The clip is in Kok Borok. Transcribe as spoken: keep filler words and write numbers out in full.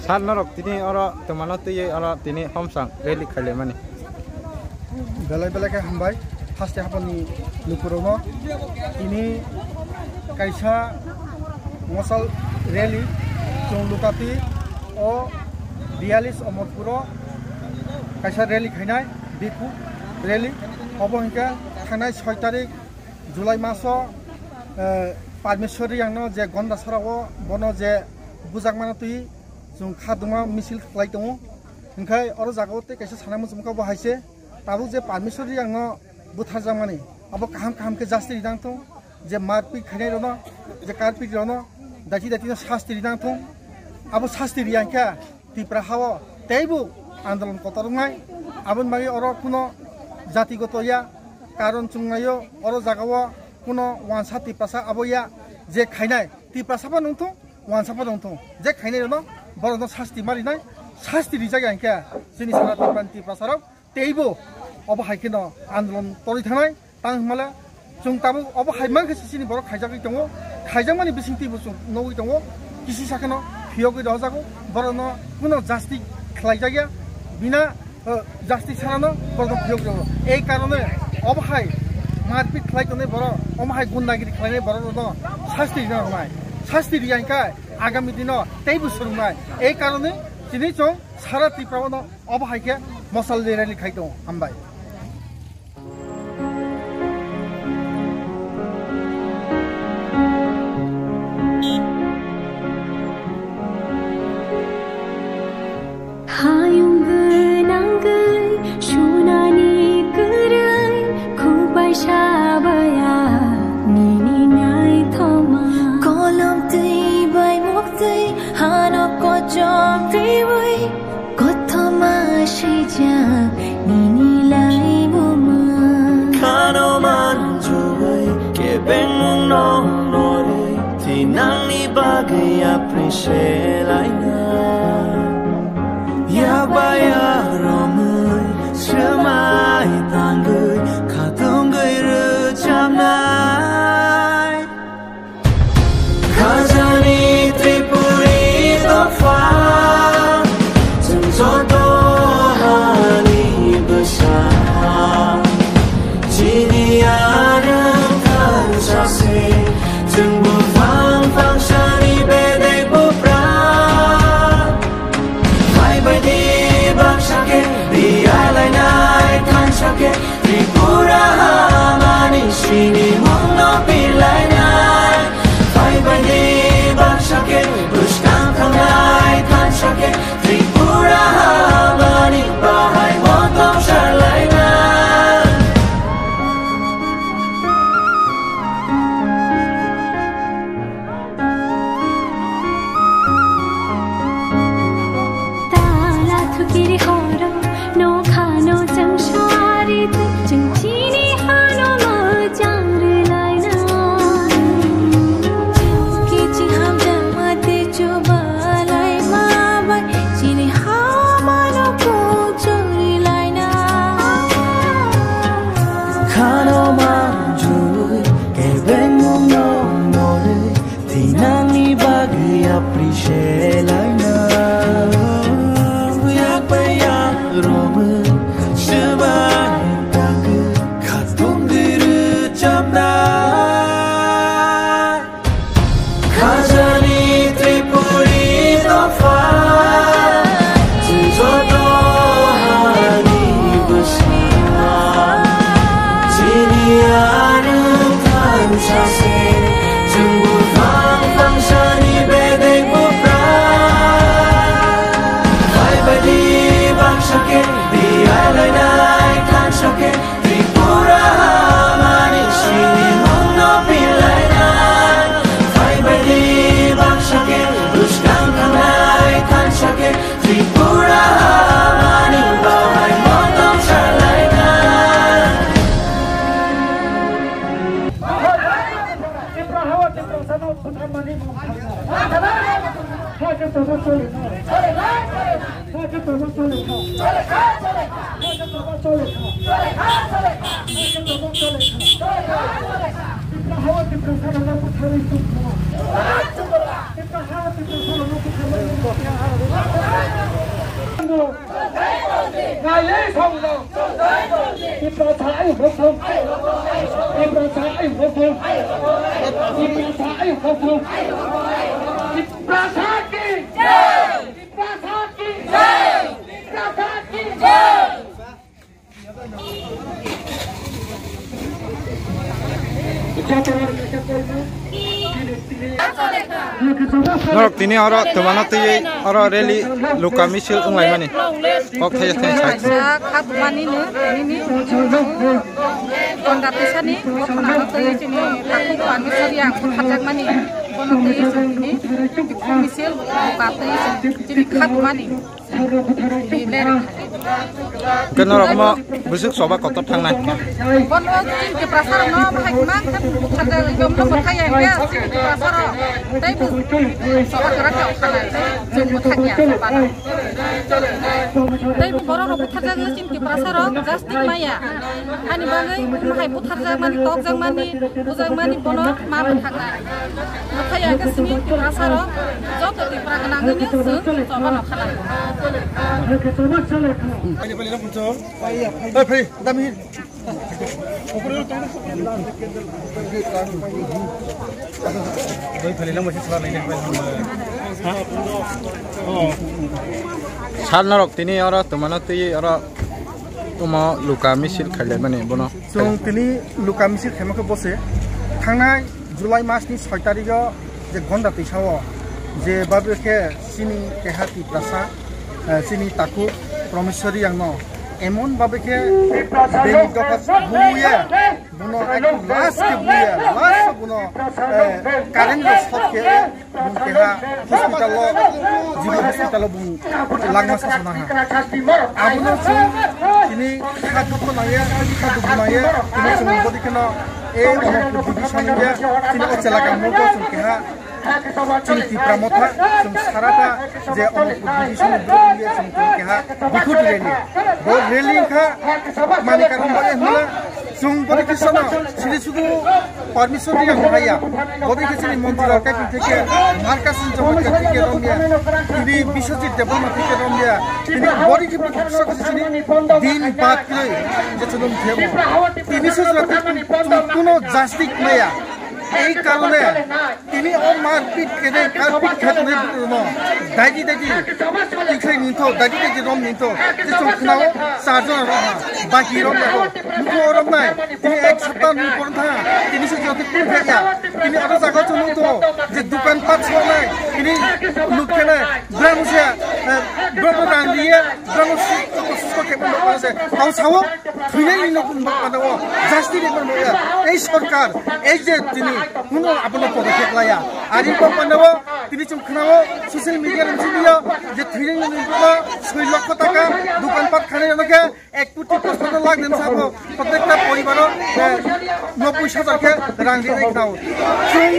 Sir, norok tini oro twmano twiwi oro tini homsang rally khailaimani. Belai belai khe hambai, haste hapani lukurokno. Tini kaisa mosal rally chwng Lukati o biyalis Omorpuro kaisa rally khainai, bhikkhu rally. Obo hinkhe thangnai soi tarik July maso, eh, Parmeshwar Riyangno je Gondasarao bono je bujakmano twi chwng kha duma misil khlai tongo. Hinkhe oro jagao tei kaisa sana muchungkha bo hai se, tabuk je Parmeshwar Riyangno butharjakmani, abo kaham kaham khe justice rinang thung, je marpit khainai rokno, je karpit rokno, daiti daiti no sasti rinang thung. Abo sasti riya hinkhe Tripura hao teibo andolon kotor wngnai. Aboni bagwi oro kuno jatigoto ya, karon chwng naio, oro jagao kuno wansa Tiprasa abo ya, je khainai Tiprasa phano wngthung, wansa phano wngthung, je khainai rokno borokno sasti ma rinai, sasti rijak ya hinkhe chini sara Tiprani Tiprasa rok teibo obo hai kheno andolon torwi thangnai. Tang hwnmale chwng tabuk obo hai mankhe se chini borok khaijagwi tongo, khaijakmani bisingtwibo chwng nugwi tongo, kisi sakheno phiyogwi rohorjago, borokno kuno justice khlaijakya, bina, eh, justice sarano borokno phiyogwi rohoro. Ei karone obo hai marpit khlai tongnai borok, omo hai gundagiri khlainai borok rokno sasti rina rwnai, sasti riya hinkhe agami dino teibo swrwngnai. Ei karone chini chwng sara Tripura no obo hai khe mosal rally khai tongo. Hambai. Hayung gwnangwi sunani kwrwi, khubai sabaya nini naithoma. Kolom twi bai muktwi hano kochom twiwi, kothoma swijak nini laibuma. Khano manjui kebengmung no norwi, thinangni bagwi apri selaina. Yakbai aromwi swmai tangwi khatungwi rwchapnai. Khajani Tripuri dopha, chwng joto hani bwsa. Chini arwng thansa se, chwng buphang phangsani bedek bupra. Phaibai di baksa khe, riyalainai thansa khe, Tripura hamani sinimungno pilainai. Phaibai di baksa khe, bwskang thangnai thansa khe, Tripura hamani bahai motom salainai. Tala thukiri horo, nokhano chwng sari twi, chwng chini hano mwchang rwlaina. Kichi hamjakma tei chubalai ma bai, chini hamano kuchuk rwlaina. Khano manjui, kebengmung no norwi, thinangni bagwi apri selaina. Yakbai yaromwi swmai tangwi khatungwi rwchapnai. Khajani Tripuri dopha, chwng joto hani bwsa. Chini arwng thansa se, chwng buphang phangsani bedek bupra. Phaibai di baksa khe, riyalainai thansa khe, Tripura hamani sinimungno pilainai. Phaibai di baksa khe, bwskang thangnai thansa khe, Tripura hamani bahai motom salainai. Tripura hawa Tiprasano butharmani mung thangnai. Hakhe tobo choli kha. Hakhe tobo choli kha. Hakhe tobo choli kha. Hakhe tobo choli kha. Tripura hawa Tiprasano butharwi tongkha. Tripura hawa Tiprasano butharwi tongkha. Tiprasa ayuk rok thung. Tiprasa ayuk rok thung. Tiprasa ayuk rok thung. Tiprasa ki jai! Tiprasa ki jai! Tiprasa ki jai! Norok tini oro twmano twiwi oro rally luka misil wnglaimani kok thaiya thai sai. Sa khatmani no nini konda tisani bokna twi chini takhuk pami soriang butharjakmani bono twi chini misil luka twi chini khatmani. Hwnkhe norok omo bwswk choba kotor thangnai. Bono chini Tiprasa rokno bahai kwbang khe butharjak, yomno mwthai ya hwnkhe chini Tiprasa rok tei bo choba kwrak khe khanai, chwng mwthang ya choba rok. Tei bo borok rok butharjak chini Tiprasa rok justice maya. Ani bagwi bahai butharjakmani, tokjakmani, bujakmani bono ma mwthangnai. Mwthai ya khe sini Tiprasa rok joto Tipra gwnangwini chwng choba no khanai. Hey, hey, dami. Sal norok tini oro twmano twi oro omo luka misil khailaimani bono. Chwng tini luka misil khaima khe bose thangnai July mas ni soi tarikh o je Gonda twisa o je babe khe chini keha Tiprasa, eh, chini takhuk Promeshwari yang no emon babe khe beni dopha buya bono ekdom last khe buya last bono, eh, current rok short khe bung keha hospital o, Jibo hospital o bung langma sasana ha. Abono chwng tini kha dukhu nangya, kha dukhu nangya, tini chwng bodi kheno, e, Amarpur division ya, tini o chelaka mugo chwng keha, chini Tipra Motha, chwng sarata je Amarpur division ni borok ya, chwng keha bikhut rally. Bo rally kha, mani karon bo e hwnla, Chwng boni kisa no sini sudu permission ni yang haya. Boni kisa ni montri rok kai thike Markas ni jama kai thike romya. Ini Biswajit Debbarma thike romya. Ini boni kisa kisa sini din baat kile je chulum thebo. Ini sudu kuno justice maya. Ei karone Tini o marpit kene karpit khatne no daidi daidi tikhai ninto daidi daidi rom ninto je chwng khnao charjon rom ha baki rom nai muko rom nai tini ek sapta ni por tha tini se jati pun khe ya tini aro jaga chwng to je dukan pat so nai tini nuk khe nai brang se brang rang liye brang se to susko khe mo se au sao Thwinai ni nokung bak pandao justice ni bak ya. Ei sorkar, ei je tini kuno abono podokep laya. Ari bak pandao tini chwng khnao social media ni sini ya je thwinai ni nokung soi lokho taka dukan pat khanai ano khe ek koti pochis lakh den sabo protekta poribaro nobboi hajar khe rang rinai khnao. Chwng